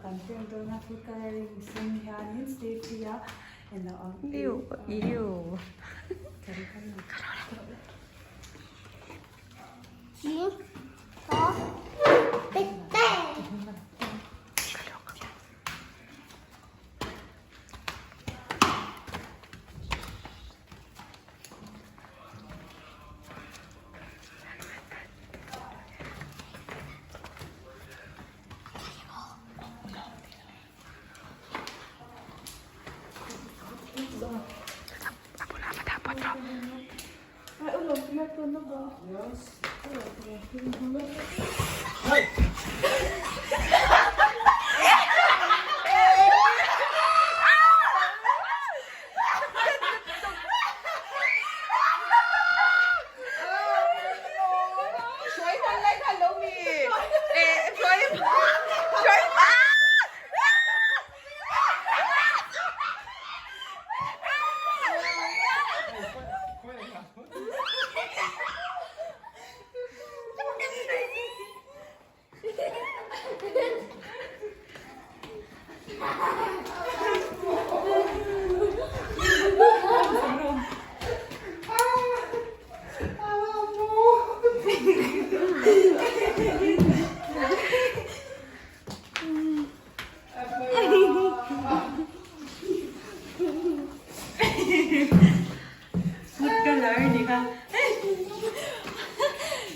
kan pek dawn a food colouring sen hianin stayfree a eng lo ang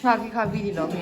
Nghak hi kha vi ni lo mi.